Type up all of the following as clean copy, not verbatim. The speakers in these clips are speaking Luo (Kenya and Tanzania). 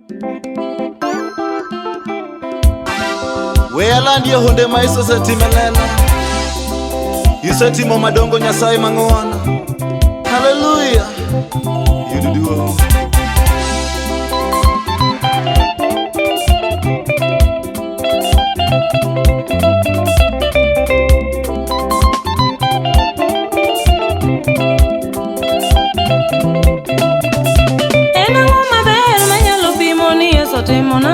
We alandie honde ma Yesu osetimo e lela. Isetimo madongo Nyasaye mang'won. Haleluya. Yud duong'. En ang'o maber manyalo pimo ni Yesu otimona?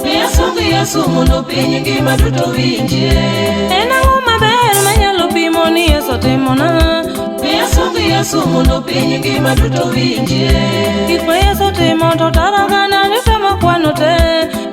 Yesu gi Yesu mondo piny ngima duto winje. En ang'o maber manyalo pimo ni Yesu otimona? Yesu gi Yesu mondo piny ngima duto winje. Gik ma Yesu timo to tara gana ni temo kwano te.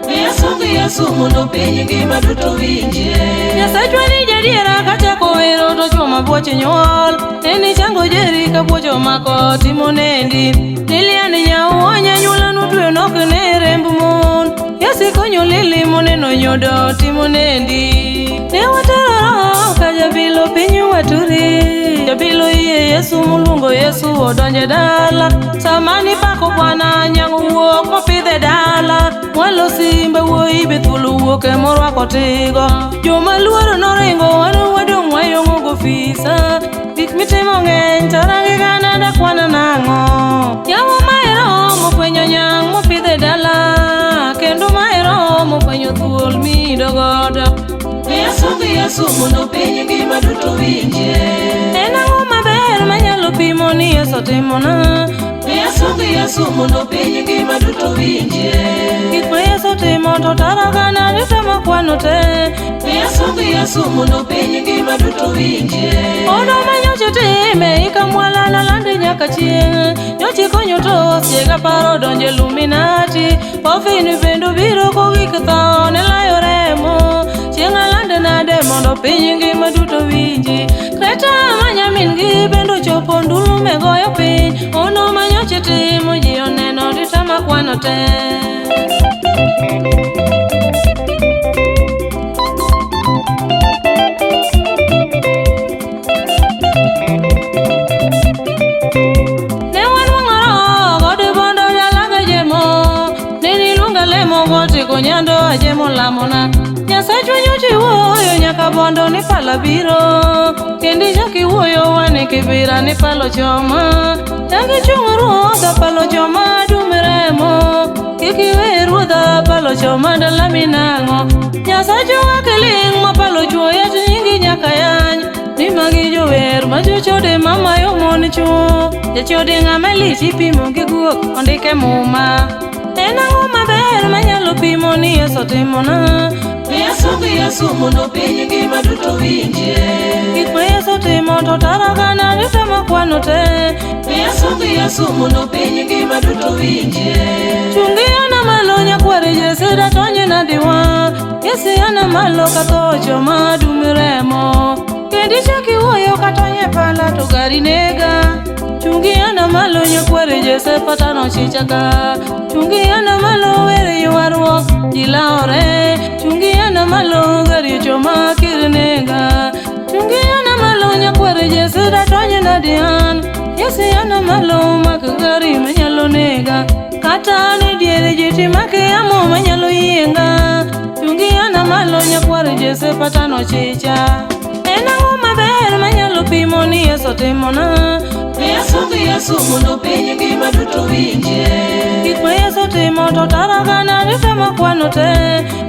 Yesu gi Yesu mondo piny ngima duto winje. Nyasachwa ni jadiera kachako wero to chwo mabuoche nyuol. Neni chango jeri ka buoche omako timo nendi. Lilian nyauonya nyuola notweyo nok ne remb mon. Yesu konyo Lili moneno nyodo timo nendi. Ne watero roho ka jabilo piny waturi. Jabilo iye Yesu moluongo Yesu odonje dala. Sama nipako Bwana nyang' wuok mopidhe dala. Mwalo simba wuoyi be thuolo wuok emorwako tigo. Joma luoro noringo wan wadong' wayong'o gofisa. Gik mitimo ng'eny to rangi gana dakwana nang'o. Yawo mahero mofwenyo nyang' mopidhe dala. Kendo mahero mofwenyo thuol mido godo. Yesu gi Yesu mondo piny ngima duto winje. En ang'o maber manyalo pimo ni Yesu otimona? Yesu gi Yesu mondo piny ngima duto winje. Gik ma Yesu timo to tara gana ditemo kwano te. Yesu gi Yesu mondo piny ngima duto winje. Odo ma nyocha time ika mwala nalandi nyaka chieng'. Nyocha ikonyo tos chiega paro donje Illuminati. Pofin bende biro kogik tho ne layo remo. Chieng' alande nade mondo piny ngima duto winji. Kreta ma nyamin gi bende ochopo ndulume goyo piny. Ono ma nyocha timo ji oneno ditama kwano te. Ne wanwang'o roho god bondo dala gajemo. Ne niluonga lemo gotiko nyando ajemo lamona. Nyasachwa nyocha iwuoyo nyaka bondo ni pala biro. Kendo ichak iwuoyo wane kibira ni palo choma. Dagi chung' ruodha palo choma dum remo. Kik iwe ruodha palo choma dala minang'o. Nyasachwa kiling' ma palo chuoya to nyingi nyaka yany. Ni magi jower ma jochode mamayo mon chuo. Jachode ng'ama lich ipimo gi guok ondike muma. En ang'o maber manyalo pimo ni Yesu otimona? Yesu gi Yesu mondo piny ngima duto winje. Gik ma Yesu timo to tara gana ditemo kwano te. Yesu gi Yesu mondo piny ngima duto winje. Chungi ana malo nyakware Jesse datonye nadiwa. Yesu ana malo katho choma dum remo. Kendi chak iwuoyo katonye pala to gari nega. Chungi ana malo nyakware Jesse patano chichaka. Chungi ana malo were ywaruok ji lawore. Chungi ana malo gari choma kir nega. Chungi ana malo nyakware Jesse datonye nadian. Yesu ana malo mak gari manyalo nega. Kata an e diere ji timake yamo manyalo yienga. Chungi ana malo nyakwar Jesse patano chicha. En ang'o maber manyalo pimo ni Yesu otimona? Yesu gi Yesu mondo piny ngima duto winje. Gik ma Yesu timo to tara gana ditemo kwano te.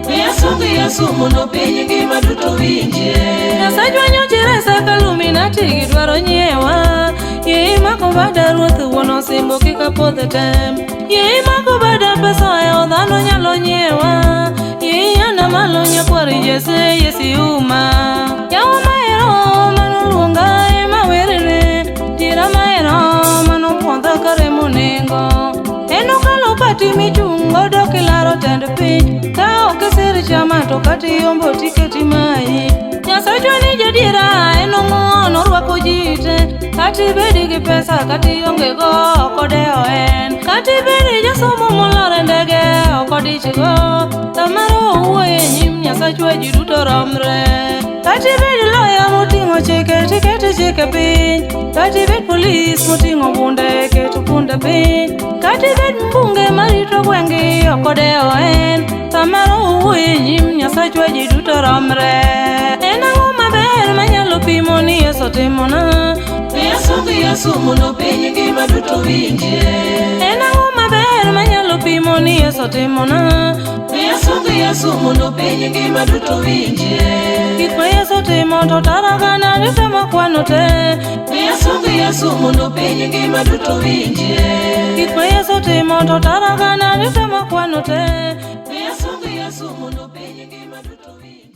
Yesu gi Yesu mondo piny ngima duto winje. Nyasachwa nyocha resa ka Illuminati gidwaro nyiewa. Yie imako bada ruoth wuon osimbo kik apodh e tem. Yie imako bada pesa e dhano nyalo nyiewa. Yie ana malo nyakwar Jesse Yesi uma. Yawa mahero manoluonga ema werne. Tira mahero manopuodha karemo nengo. En okalo pati michung' godo kilaro tend piny. Ka ok isir chama to kata iyombo tiketi mayi. Nyasachwa ni jadiera en ong'uon orwako ji te. Kata ibed gi pesa kata ionge go ok odewo en. Kata ibed jasomo molor e ndege ok odichgo. Samoro owuoyo e nyim Nyasachwa ji duto romre. Kata ibed loya moting'o chike tiketi chike piny. Kata ibed polis moting'o bunde ket bunde piny. Kata ibed mbunge marito gweng'gi ok Nyasachwa ji duto romre. En ang'o maber manyalo pimo ni Yesu timona? Miya sung Yesu mondo piny ngima duto winjie. En ang'o maber manyalo pimo ni Yesu timona? Miya sung Yesu mondo piny ngima duto winjie. Gik ma Yesu timo to tara gana duto makwano te. Miya sung Yesu mondo piny ngima duto winjie. Gik ma Yesu timo to tara gana duto makwano te. Miya sung Yesu mondo piny ngima duto winjie.